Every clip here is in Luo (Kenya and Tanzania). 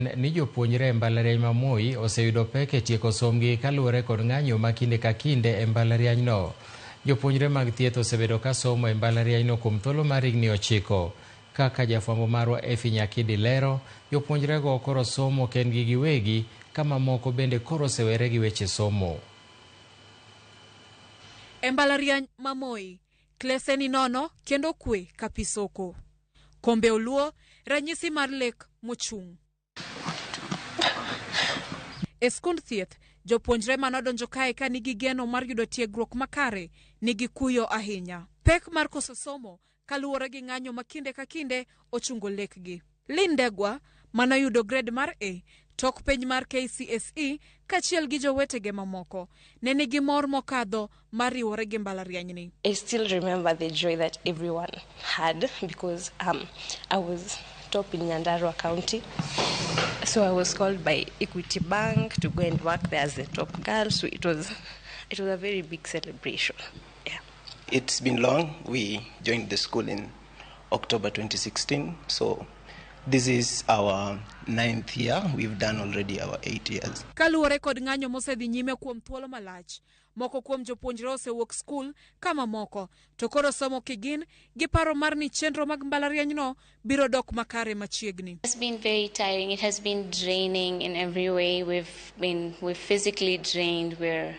Ni jopuonjre e mbalariany ma Moi oseyudo pek e tieko sombgi kaluwore kod ng'anyo ma kinde ka kinde e mbalarianyno. Jopuonjre mag thieth osebedo ka somo e mbalarianyno kuom thuolo mar higni 9. Kaka jafwambo marwa Effie Nyakidi lero, jopuonjrego koro somo kendgi giwegi ka mamoko bende koro osewere gi weche somo. E mbalariany ma Moi, klese ni nono kendo kwe ka pi soko. Kombe oluo, ranyisi mar lek mochung'. E skund thieth, jopuonjre manodonjo kae ka nigi geno mar yudo tiegruok makare nigi kuyo ahinya. Pek mar koso somo kaluwore gi ng'anyo ma kinde ka kinde ochungo lekgi. Lynn Ndegwa manoyudo grade mar A tok penj mar KCSE kaachiel gi jowetege mamoko ne nigi mor mokadho mar riwore gi mbalarianyni. I still remember the joy that everyone had because I was top in Nyandarua County. So I was called by Equity Bank to go and work there as the top girl. So it was a very big celebration. Yeah. It's been long. We joined the school in October 2016. So this is our ninth year. We've done already our 8 years. Kaluwore kod ng'anyo mosedhi nyime kuom thuolo malach, moko kuom jopuonjre osewuok skul ka mamoko to koro somo kigin gi paro mar ni chenro mag mbalarianyno biro dok makare machiegni. It's been very tiring. It has been draining in every way. We're physically drained. We're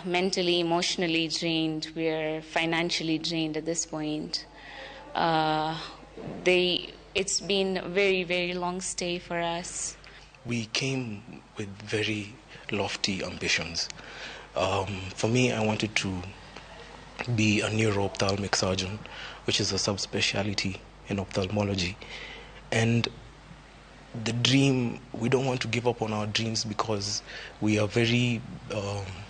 mentally, emotionally drained. We're financially drained at this point. It's been a very, very long stay for us. We came with very lofty ambitions. For me, I wanted to be a neuro-ophthalmic surgeon, which is a subspecialty in ophthalmology. And the dream, we don't want to give up on our dreams because we are very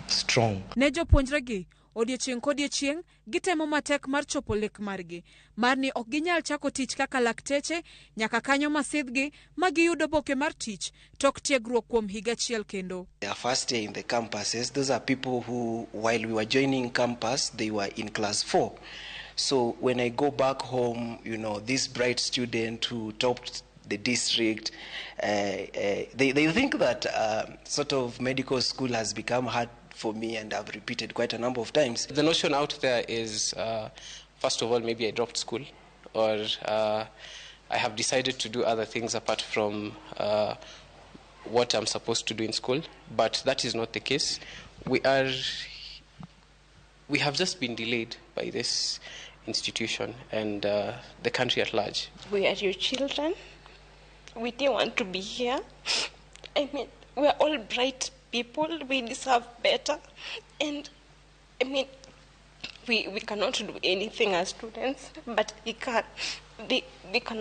strong. Ne jopuonjregi, odiechieng' kodiechieng' gitemo matek mar chopo lek margi mar ni ok ginyal chako tich kaka lakteche nyaka kanyo masidhgi ma giyud oboke mar tich tok tiegruok kuom higa achiel kendo. Their first day in the campuses, those are people who, while we were joining campus, they were in class 4. So when I go back home, this bright student who topped the district, they think that sort of medical school has become hard for me, and I've repeated quite a number of times. The notion out there is, first of all, maybe I dropped school, or I have decided to do other things apart from what I'm supposed to do in school. But that is not the case. We have just been delayed by this institution and the country at large. We are your children. We didn't want to be here. I mean, we are all bright people. We deserve better. And I mean, we cannot do anything as students, but they can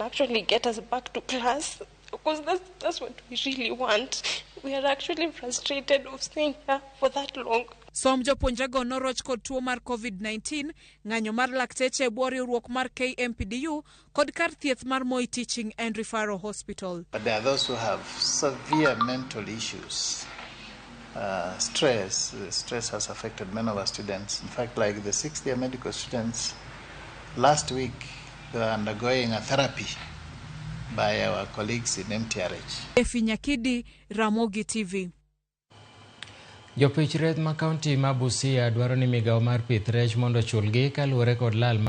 actually get us back to class because that's what we really want. We are actually frustrated of staying here for that long. Somb jopuonjrego noroch kod tuo mar COVID-19, ng'anyo mar lakteche e bwo riwruok mar KMPDU kod kar thieth mar Moi Teaching and Referral Hospital. But there are those who have severe mental issues. Stress has affected many of our students. In fact, like the sixth year medical students, last week they were undergoing a therapy by our colleagues in MTRH. Effie Nyakidi, Ramogi TV. Jopich rech ma kaunti ma Busia dwaro ni migawo mar pith rech mondo ochulgi kaluwore kod lal ma